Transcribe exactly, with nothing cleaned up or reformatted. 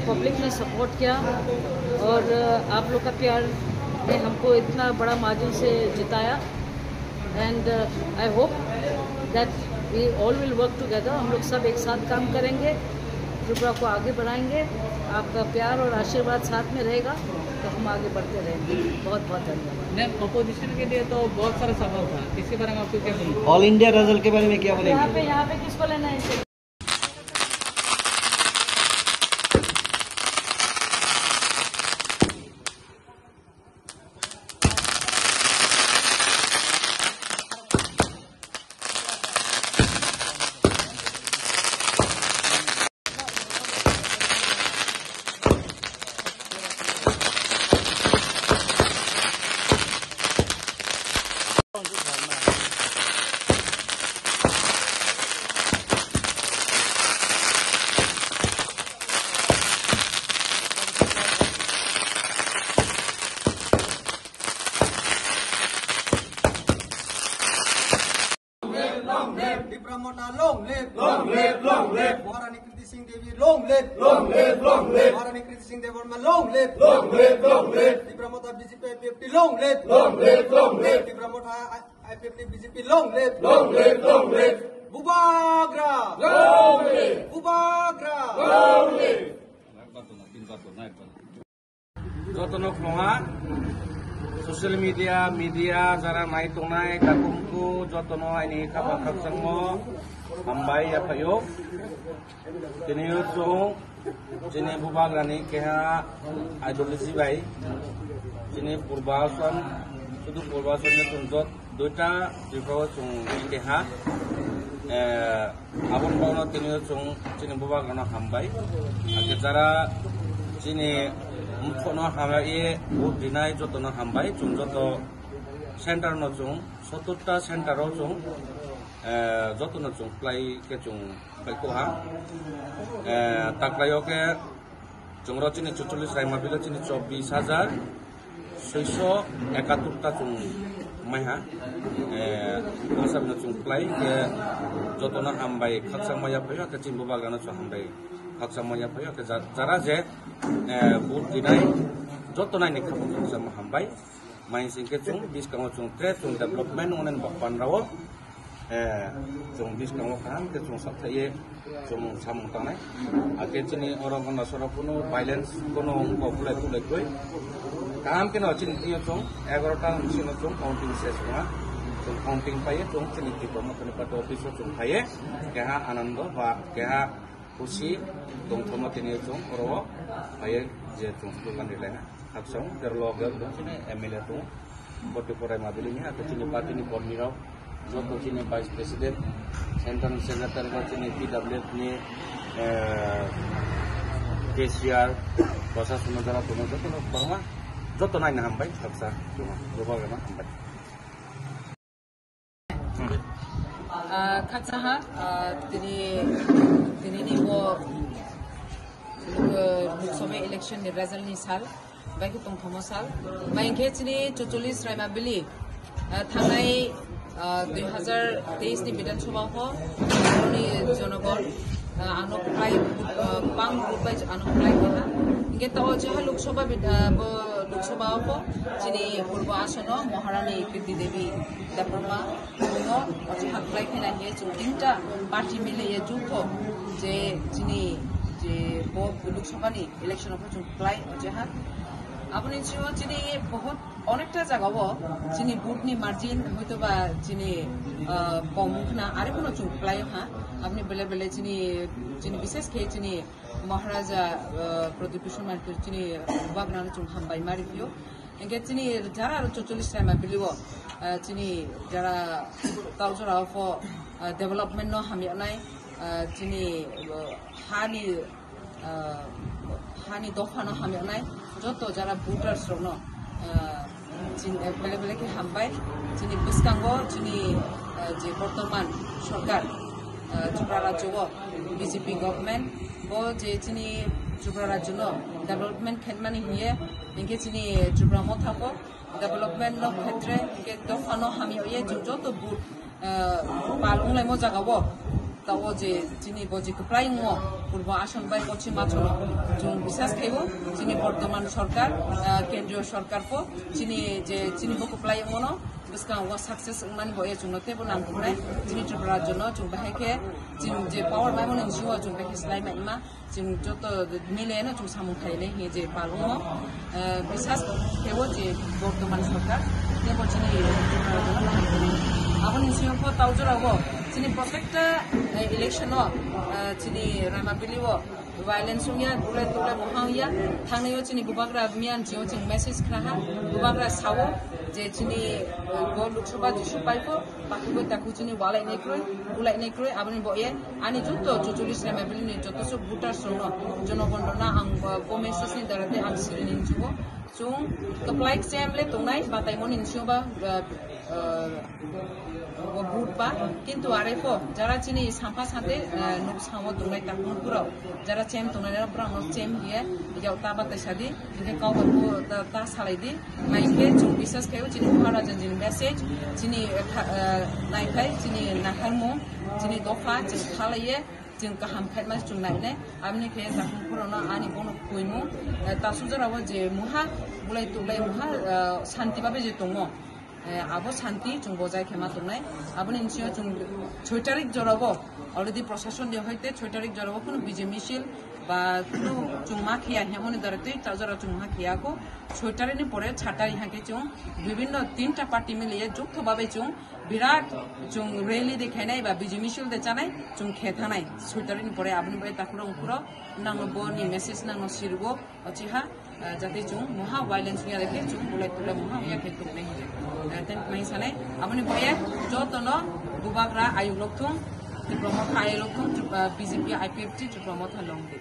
पब्लिक ने सपोर्ट किया और आप लोग का प्यार ने हमको इतना बड़ा मार्जिन से जिताया। And I hope that we all will work together। हम लोग सब एक साथ काम करेंगे, त्रिपुरा को आगे बढ़ाएंगे। आपका प्यार और आशीर्वाद साथ में रहेगा तो हम आगे बढ़ते रहेंगे। बहुत बहुत धन्यवाद। मैम, अपोजिशन के लिए तो बहुत सारा सवाल था, इसके बारे में आपको क्या बोलना? ऑल इंडिया रिजल्ट के बारे में क्या बोलेंगे? यहाँ पे, यहाँ पे किसको लेना है? Tipra Motha long live! Long live, long live! Maharani Kriti Singh Devi long live! Long live, long live! Maharani Kriti Singh Debbarma long live! Long live, long live! Tipra Motha B J P I P F T long live! Long live, long live! Tipra Motha I P F T B J P long live! Long live, long live! Bubagra! Long live! Bubagra! Long live! Jotono khulumha, social media, media jara nai tongnai, takhumku jotono aini khapang khakchangmo hambai yaphaio. Tini o chwng chini bubagrani keha ideology bai chini purbasan, sudu purbasan ni chwng jot Duita Tripura o chwng keha, eh, aboni bagwino tini o chwng chini bubagrano hambai. Hakhe jara chini mukhono hamya ye vote rinai jotono hambai. Chwng joto center no chwng sottor ta center o chwng, eh, jotono chwng kwlai khe chwng bai koha. Eh, taklaio khe Chwng ro chini chuchollis Raima Valley chini chobbish hajar soiso ekattor ta chwng maiha. Eh, asabno chwng kwlai khe jotono hambai khakchangma yaphaio, khe chini bubagrano chwng hambai khakchangma yaphaio, khe ja-, jara je, eh, vote rinai joto naini khapang khakchangma hambai. Mai sing khe chwng biskango chwng tre chwng development wngnani bokpan rao, eh, chwng biskango kaham khe chwng sathaiye chwng samung tangnai. Hakhe chini oro Gondasora kuno violence kuno wngkha, kulai kulai koi. Kaham kheno chini twiyo chwng egaroh ta ni sino chwng counting ses wngha. Chwng counting paiye chwng chini Tipra Mothani party office o chwng phaiye keha anando ba keha khusi tongthoma tini chwng oro phaiye je chwng slogan rilaiha. Khakchang, tero loge tong chini M L A tong, forty four Raima Valley ni, hakhe chini party ni kormi rok, joto chini vice president, central secretary rok, chini P W F ni, eh, K C R, prashason jara tongma joto no kwbangma, joto naina hambai, khaksa, joba gana hambai. Ah, khaksa ha, ah, tini, tini ni bo, ah, Lok Sabha election ni result ni sal, bai khe tongthoma sal, bai khe chini chuchollis Raima Valley, ah, thangnai, ah, dui hazar teis ni Bidhan Sabha ho, ni jonogon, ah, ano kwplai, ah, bang vote bai ano kwplai kha. Hingke to o jeha Lok Sabha bid-, ah, bo Lok Sabha o bo chini purbo asono Maharani Kirti Devi Debbarma no o jeha kwplai khe na hiye chwng tinta party mile ye jukho je chini je bo Lok Sabha ni election o bo chwng kwplai o jeha. Aboni chini o chini bohut Onekta jagao chini vote ni margin hoito ba chini, ah, kom wngkhna, are phano chwng kwplai ha. Aboni bele bele chini, chini bishes khe chini Maharaja, ah, Pradyut Kishore Manikya chini bubagrano chwng hambai ma riphiyo. Hingke chini jara aro chuchollis Raima Valley o, ah, chini jara taujora o pho, ah, development no hamya nai, ah, chini, ah, hani ah, hani dophano hamjaknai joto jara voters rokno, ah, chin-, eh, bele bele khe hambai. Chini bwskango chini, ah, je bortoman sorkar, ah, Tripura rajyo o B J P government bo je chini Tripura rajyo no development khenmani hiye, hinkhe chini Tripura motha bo development no khetre hinkhe dophano hamya ye chwng joto vote, ah, pal wnglaimo jaga o Tao je chini bo je kwplai wngo, purbo Assam bai pochim Assam, chwng bisas khaio, chini bortoman sorkar, ah, kendriyo sorkar po, chini je chini bo kwplai wngo no, bwskango success wngmani bo e chwngno teibo nang tongnai, chini Tripura rajyo no chwng bahai khe, chini je power bai mani bisingo chwng bahai khe slai mai ma, chwng joto mile no chwng samung khainai hinwi je pal wngo. Eh, bisas kebo je bortoman sorkar, kebo chini, eh, aboni bisingo pho tao jorao chini protekta, eh, election o, eh, chini Ramabili o violence wngya, bulai tulai mohang ya, thangnai o chini bubagra miyan chini o chini message khna ha, bubagra sao je chini, eh, go Lok Sabha jisu pai pho, Bakhugo takhu chini walai nai kroi, bulai nai kroi, aboni bo ye ani joto chuchuli sema bili ni joto so voters rok no, jonogon rok no ang, uh, comment section ni dara de ang siri ni chugo. Chung kwplai chem le tongnai, batai moni ni chuba, uh, uh, vote ba, kintu are pho, jara chini sampha sante, uh, nuk samo tongnai takhu puro, jara chem tongnai rok brang no chem ye, yau ta batai sadi, hingke kau ba ta, ta salai di. Maikhe chwng bisas khaio chini Maharaja ni message, chini, eh, kha-, eh, naikhai chini nakharmung, chini dopha, chini khalaiye, chwng kaham khaima chwng nainai. Aboni khe takhum phurano ani bono kuimung, eh, tasu jorao je muha, bulai tulai muha, eh, santi babe je tongo. Eh, abo santi chwng bojai khe ma tongnai. Aboni bisingo chwng soi tarik jorao already proshasoni hoite soi tarik jorao kheno bijay misil ba kheno chwng ma khiya hwnmani dara tei ta jora chwng ma khiya kho. Soi tarik ni pore sat tarik hwnkhe chwng bibhinno tinta party miliye jukto babe chwng birat chwng rally de khainai ba bijay misil de chanai chwng khe thanai. Soi tarik ni pore aboni bai takhuro ungkhuro nangno boni message nangno sirwo ochiha, ah, jate chwng moha violence wngya khe chwng bulai tulai moha wngya khe tongnai hinwi. Ah, tei mai sanai aboni bai jotono bubagra ayuk lokthung, Tripura Motha ayuk lokthung, Tripura B J P I P F T Tripura Motha long live.